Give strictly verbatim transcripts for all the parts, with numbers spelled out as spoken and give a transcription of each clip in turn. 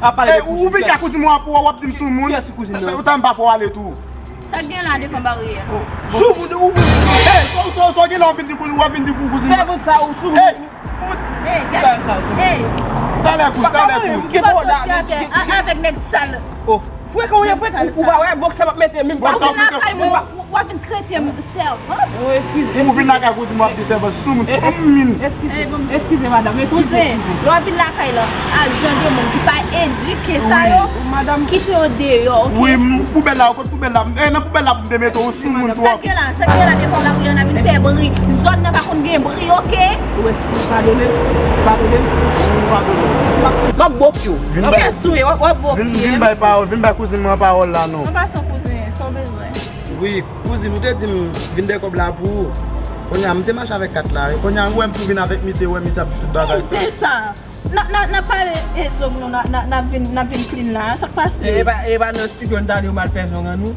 Ap pale de kouzin. Ou vin ka kouzin mwen, w ap di m soumoun. Kiyès ki kouzin nan? Ou ta m pa fè w ale tou. Sa k gen la devan baryè a? Soumoun, ou vin. Ey, sa w gen la, w vin di kouzin, w ap vin di kouzin. Sèvant sa ou soumoun. Ey, fout. Ey, gade. Talè kouz, talè kouz. Ki pa soti avèk, avèk nèg sal. Frekan w ye, frekan, ou pa wè bòks sa m ap mete menm. Bòks sa w ap mete. W ap vin trete m sèvant? Ou vin lakay kouzin mwen ap di sèvant sou moun. Eskize, eskize, madanm, eskize. Kouzen, lè w ap vin lakay la, ak jan de moun ki pa edike sa yo, kite yo deyò, oke? Wi, poubèl la, kote poubèl la? E nan poubèl la pou m te mete w sou moun twòp. Sa k gen la, sa k gen la devan lari a, n ap vin fè bri. Zòn nan pa konn gen bri, oke? Ou padone m, padone m. M ap bo pye w. Kiyès ou ye? W ap bo pye m. Vin bay pawòl, vin bay kouzin mwen pawòl la non. An pasan kouzen, sa w bezwen? Wi, kouzin, ou te di m vin de kòb la pou ou. Kounye a, m te mache avèk kat la. Kounye a, ou wè m tou vin avèk misye, ou wè misye ap di tout bagay sa. Kouzen sa. N ap, n ap, n ap pale e zog nou, n ap, n ap, n ap vin, n ap vin clean la. Sa k pase? E pa, e pa nan estidyo n t ale, yo mal fè zong an nou.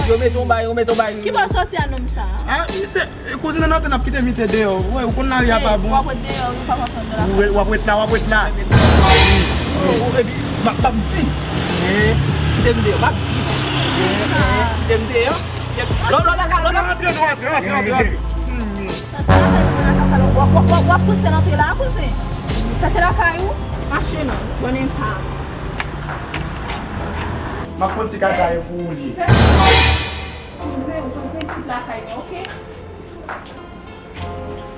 Yo mete yon bay, yo mete yon bay. Ki bò w soti a nonm sa? A, misye, e, kouzin nan antre, n ap kite misye deyò. Ou wè, ou konn lari a pa bon. W ap ret deyò, ou pa konn antre lakay. Ou ret, w ap ret la, w ap ret la. Epi, m ap, m ap di. Kite m deyò, m ap di. Kite m deyò. Lò, lò, lò, lò, lò. Antre, antre, antre, antre, antre. Sa se lakay mwen, lakay ou. W ap, w ap, w ap, w ap pouse l antre la, kouzen. Sa se lakay ou? Mache non, bon enpas. M ap konn si kaka e pou ou li. Kouzen, ou konn prensip lakay mwen, oke?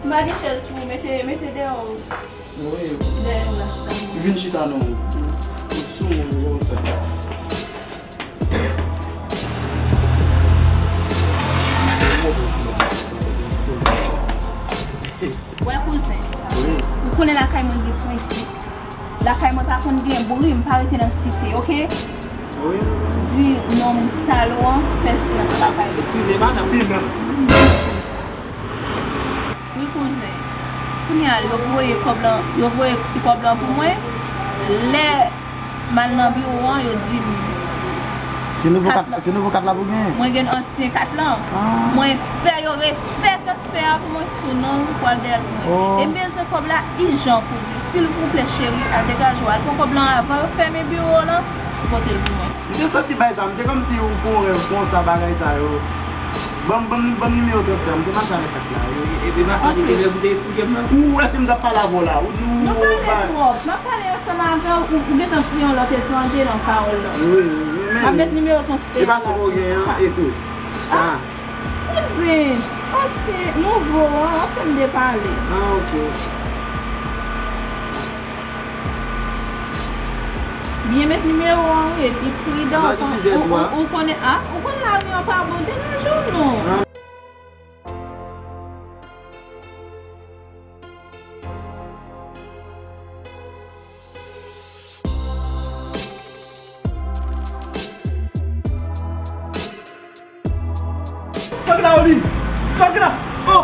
M pa gen chèz pou ou, mete, mete dèyè w. Wi. Dèyè w la chita non. Vin chita non. Ou sou moun konsa. Wè kouzen, wi, ou konnen lakay mwen gen prensip. Lakay mwen pa konn gen bri, m pa rete nan site, oke? Wi. Di nonm sal ou an fè silans lakay li. Eskize, madanm. Silans. Wi, kouzen. Kounye a, yo voye kòb lan, yo voye ti kòb lan pou mwen. Lè m al nan biwo an, yo di m, se nouvo kat, se nouvo kat la pou genyen? Mwen gen ansyen kat lan. Ah. Mwen fè yo refè transfè a pou mwen sou non m, pou al dèyè l pou mwen. Oh. E m bezwen kòb la ijan, kouzen. Silvouplè, cheri, al degaje w. Al pran kòb lan avan yo fèmen biwo lan, pou pote l pou mwen. M te santi bay sa, m te kòmsi ou fè yon rèv konsa, bagay sa yo. Ban m, ban m, ban m nimewo transfè a, m te mache avèk kat la. E, e, e pa sa ki te lè pou te esplike m nan? Ou, èske m t ap pale avè w la? Ou di ou, ou pa. Nou pale twòp. M ap pale ansanm avè w, ou, ou gentan fè yon lòt etranje nan pawòl lan. Wi, wi, men. M ap met nimewo transfè a la. E pa sa w gen an, e kouz. Sa. Ah, kouzen, ansyen, nouvo an, an fè m depale. Ah, ok. Byen met nimewo an, wi, epi pridan, ou, ou, ou konnen, a, ou konn lari an pa bon, degaje w non. Chòk la, Oli! Chòk la! Oh!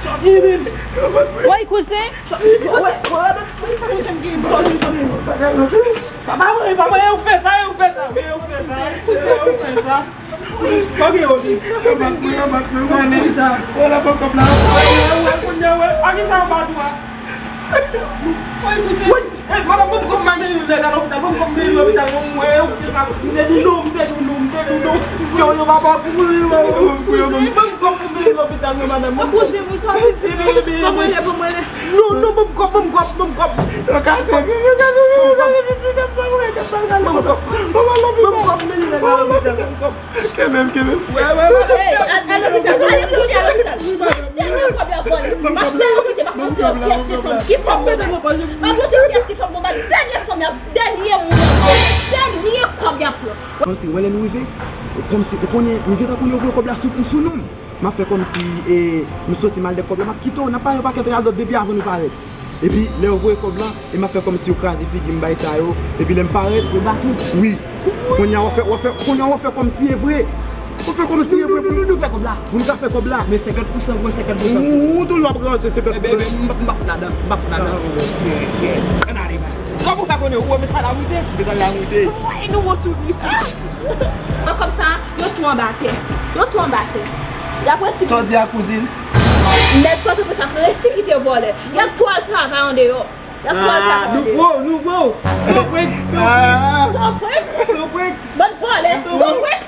Chòk la! Woy, kouzen! Chòk la! Woy, woy, woy, sa kouzen m gen? Chòk la, chòk la! Papa, woy, papa, e ou k fè sa, e ou k fè sa, e ou k fè sa, e ou k fè sa. Ok, Oli. Sa kouzen m gen? Anba, anba, anba, anba. Sa. Woy, la pòp la. Woy, woy, kounye a, woy. A ki sa anba tou a? Woy, kouzen. Woy. Eh, madanm, ban m kòb m al mennen yon nèg a lopital, ban m kòb m mennen lopital, mwen, mwen, yo, m te di non, m te di non, m te di non. Yo, yo, papa, kouri, yo, yo, kouri, yo, ban m kòb pou m mennen lopital, non, madanm, ban m kòb. Kouzen, mwen sòti di, ban mwen lè, ban mwen lè. Non, non, ban m kòb, ban m kòb, ban m kòb. Yo kase, yo kase, yo kase, ban m kòb, ban m kòb, mennen nèg a lopital, ban m kòb. Kenbe m, kenbe m. Wè, wè, wè. Ey, al, al lopital. Ale kounye a lopital. Tèlman kòb y ap vòlè. M ap fè yo kite, m ap montre yo kiyès ki fanm, ki fanm mwen. M ap montre yo kiyès ki fanm mwen. Dènye fanm y ap, dènye moun y ap vòlè. Dènye kòb y ap pran. Kòmsi, wè lè nou rive, kòmsi, ou konnen, m gentan konnen yo voye kòb la sou, sou non m. M ap fè kòmsi, e, m soti m al dèyè kòb la, m ap kite w, n ap pale yon pakèt radòt depi avan nou parèt. Epi, lè yo voye kòb lan, e m ap fè kòmsi yo kraze figi m, bay sa yo. Epi lè m parèt, yo bat ou. Wi. Kounye a, w ap fè, w ap fè, kounye a, w ap fè kòmsi e vre. W ap fè kòmsi e vre pou nou, nou fè kòb la. Pou nou ka fè kòb la. Men senkant pousan pou mwen, senkant pousan pou ou. Ou toujou ap ranse senkant pousan. Ebyen, m p ap, m p ap fout ladan. M p ap fout ladan. Ann ale, bay. Kòman w ta konnen? Ou wè m met sa la moute? Met sa la moute. Mwen, nou wont tou vit. Mwen kòb sa, yo tou anba tè. Yo tou anba tè. Y ap resi. Sa w di a, kouzin? Nèg Pòtoprens ap resi kite vòlè. Y ap tou al travay andeyò. Y ap pran l la. Nou gwo, nou gwo. Se yon prank, se yon prank. Se yon prank. Se yon prank. Bann vòlè. Se yon prank.